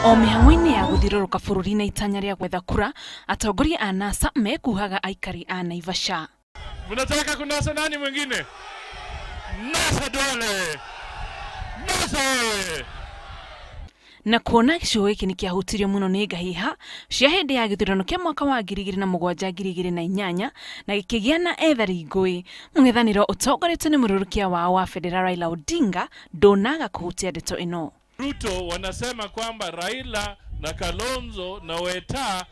O mĩhang'o-inĩ ya gũthiũrũrũka bũrũri na itanya rĩa gwetha kura, atongoria a NASA mekuhaga aikari a Naivasha. Mnataka kunasa nani mwingine? NASA dole! NASA! Na kuona gĩcigo gĩkĩ nĩ kĩahutirio mũno nĩ ngahiha cia hĩndĩ ya gĩthurano kĩa mwaka wa 2007 2008 na gĩkĩgĩa na ethari ngũĩ, mũng'ethanĩro ũtongoretio nĩ mũrũrũkia wao wa bendera Raila Odinga ndũnaga kũhutia ndeto ĩno. Ruto wanasema kwamba Raila na Kalonzo na Weta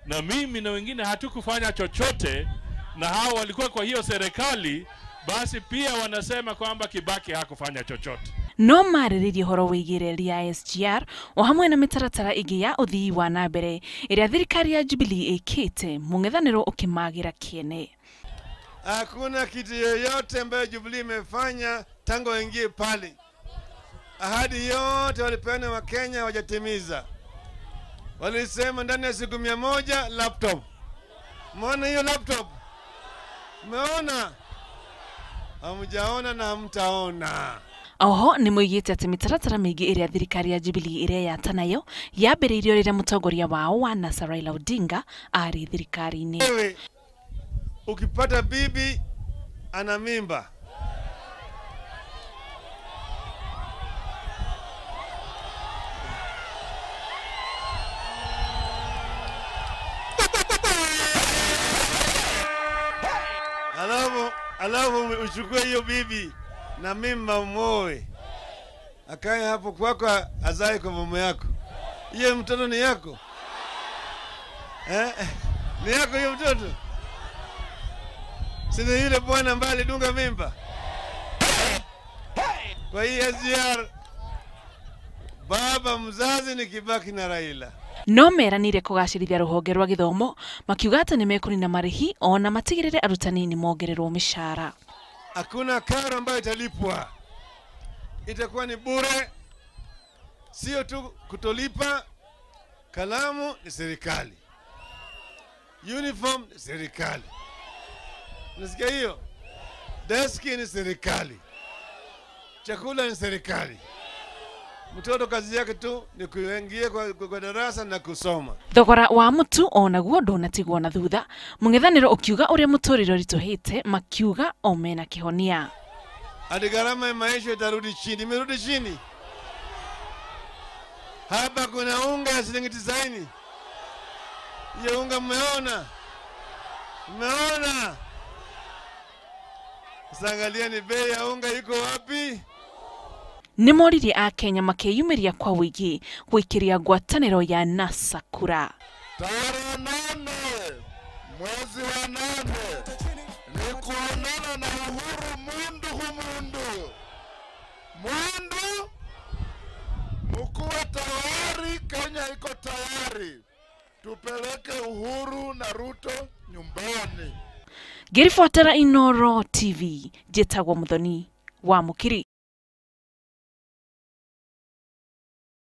na mimi na wengine hatukufanya chochote na hao walikuwa kwa hiyo serikali, basi pia wanasema kwamba Kibaki hakufanya chochote. No marĩrĩrie ũhoro wĩgiĩ reri ya SGR o hamwe na mĩtaratara ĩngĩ ya ũthii wa na mbere ĩrĩa thirikari ya Jubilee ĩkĩte, mũng'ethanĩro ũkĩmagĩra kĩene. Hakuna kitu yoyote ambayo Jubilee imefanya tangu waingie pale. Ahadi yote walipeana wa Kenya hawajatimiza. Walisema ndani ya siku 100 laptop. Umeona hiyo laptop? Umeona? Hamjaona na hamtaona. Oho nĩ moigĩte atĩ mĩtaratara mĩingĩ ĩrĩa thirikari ya Jubilee ĩreyata nayo yambĩrĩirio rĩrĩa mũtongoria wao wa NASA Raila Odinga arĩ thirikari-inĩ. Wewe ukipata bibi ana mimba, alafu uchukue hiyo bibi na mimba umoe, akae hapo kwako azae kwa mume yako, hiyo mtoto ni yako? Ni yako hiyo mtoto? Si ni yule bwana ambaye alidunga mimba? Kwa hii SGR baba mzazi ni Kibaki na Raila. No meranire kũgacĩrithia rũhonge rwa gĩthomo, makiuga atĩ nĩmekũnina marĩhi ona matigĩrĩre arutani nĩ mongererwo mĩcara. Hakuna karo ambayo italipwa, itakuwa ni bure. Sio tu kutolipa, kalamu ni serikali, uniform ni serikali, nasikia hiyo, deski ni serikali, chakula ni serikali. Mtoto kazi yake tu ni kuingia kwa darasa na kusoma. Thogora wa mutu onaguo ndũnatigwo na thutha, mũng'ethanĩro ũkiuga ũrĩa mũtũrĩre ũritũhĩte, makiuga o mena kĩhonia. Hadi gharama ya maisha itarudi chini, imerudi chini. Hapa kuna unga ya shilingi 90. Hiyo unga mmeona? Mmeona? Sasa angalieni bei ya unga iko wapi? Nĩ moririe Akenya makĩyumĩria kwa ũingĩ gũikĩria ngwatanĩro ya NASA kura. Tarehe 8 mwezi wa 8 ni kuonana na Uhuru mundu humundu. Mundu mkuwe tayari, Kenya iko tayari. Tupeleke Uhuru na Ruto nyumbani. Ngĩribotera Inooro TV, njĩtagwo Muthoni wa Mũkiri.